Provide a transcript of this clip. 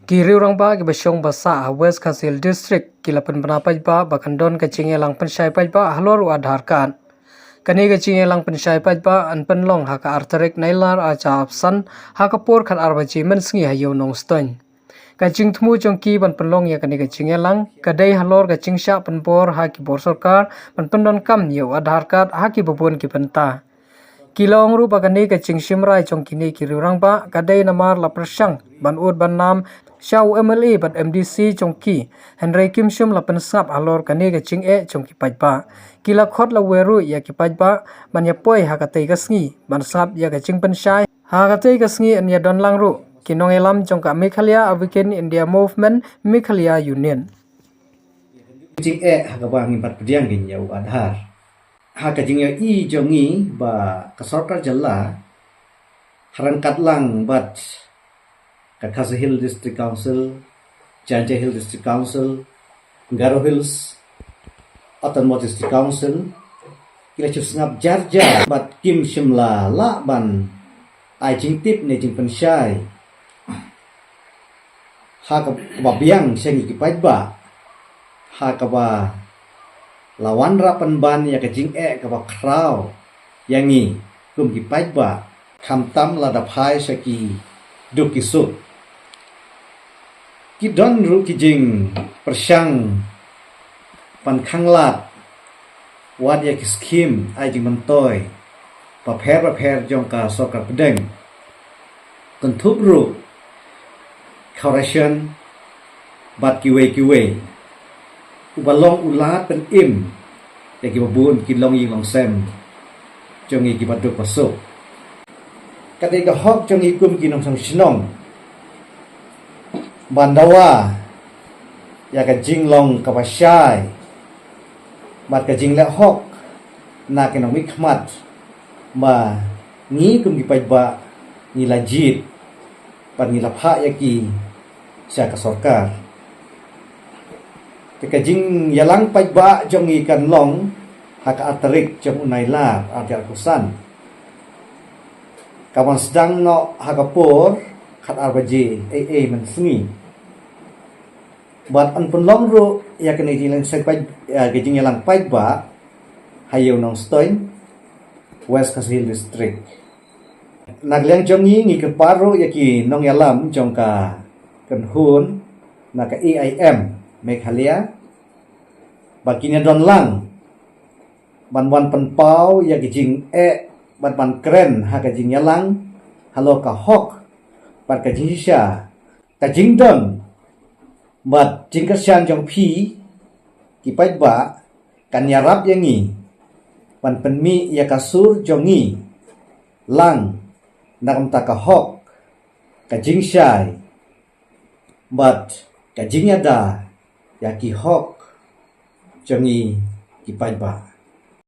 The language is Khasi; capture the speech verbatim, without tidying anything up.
Ki riew rangbah kiba shong ba sah ha West Khasi Hills District ki la pynbna paidbah ba kan don ka jingïalang pynshai paidbah halor u Aadhaar card. Kane ka jingïalang pynshai paidbah yn pynlong ha ka ar tarik Nailar ar hajar arphew san ha ka por khatar baje mynsngi ha Ïew Nongstoiñ. Ka jingthmu jong ki ban pynlong ïa kane ka jingïalang ka dei halor ka jingshah pynbor ha ki bor sorkar ban pyndonkam ïa u Aadhaar card ha kiba bun ki bynta. Ki la ong ruh ba kane ka jingshim rai jong kine ki riew rangbah ka dei namar la pyrshang ban ud ban nam sha u M L A bad M D C jong ki, hynrei kim shym la pynsngap halor kane ka jingeh jong ki paidbah. Ki la khot la wer ruh ïa ki paidbah ban ïa poi ha katei ka sngi ban sngap ïa ka jingpynshai. Ha katei ka sngi yn ïa don lang ruh ki nongïalam jong ka Meghalaya Awaken India Movement, Meghalaya Union. Jingeh ha kaba ngi bat pdiang ïa u Aadhaar. Ha ka jingïohi jong ngi ba ka sorkar jylla ha ryngkat lang bad ka Khasi Hills District Council, Jaintia Hills District Council, Garo Hills Autonomous District Council, ki la shu sngap jar jar bad kim shym la lah ban ai jingtip ne jingpynshai ha kaba biang sha ngi ki paidbah, ha kaba la wanrah pynban ïa ka jingeh kaba khraw ïa ngi kum ki paidbah, khamtam lada phai sha ki duk ki suk. Ki don ruh ki jingpyrshang ban khanglad wat ïa ki skhim ai jingmyntoi bapher bapher jong ka sorkar pdeng, kynthup ruh ka ration bad kiwei kiwei, uba long u lad pynim ïa kiba bun ki longïing longsem jong ngi kiba duk ba suk. Ka dei ka hok jong ngi kum ki nongshong shnong ban dawa ïa ka jinglong kaba shai bad ka jingleh hok na ki nongmihkhmat ba ngi kum ki paidbah ngi la jied bad ngi la phah ïa ki sha ka sorkar. Te ka jingïalang paidbah jong ngi kan long ha ka ar tarik jong u Nailar ar hajar arphew san. Ka ban sdang noh ha ka por khatar baje ei ei mynsngi. Bad yn pynlong ruh ïa kane ka jingïalang paid, ïa ka jingïalang paidbah ha Ïew Nongstoiñ, West Khasi Hills District. Na ka liang jong ngi ngi kyrpad ruh ïa ki nongïalam jong ka kynhun na ka A I M Meghalaya ba kin ïa don lang ban wan pynpaw ïa ka jingeh bad ban kren ha ka jingïalang halor ka hok bad ka jingshisha, ka jingdon bad jingkyrshan jong phi ki paidbah kan ïarap ïa ngi ban pynmih ïa ka sur jong ngi lang na ka bynta ka hok, ka jingshai bad ka jingïada ïa ki hok jong ngi ki paidbah.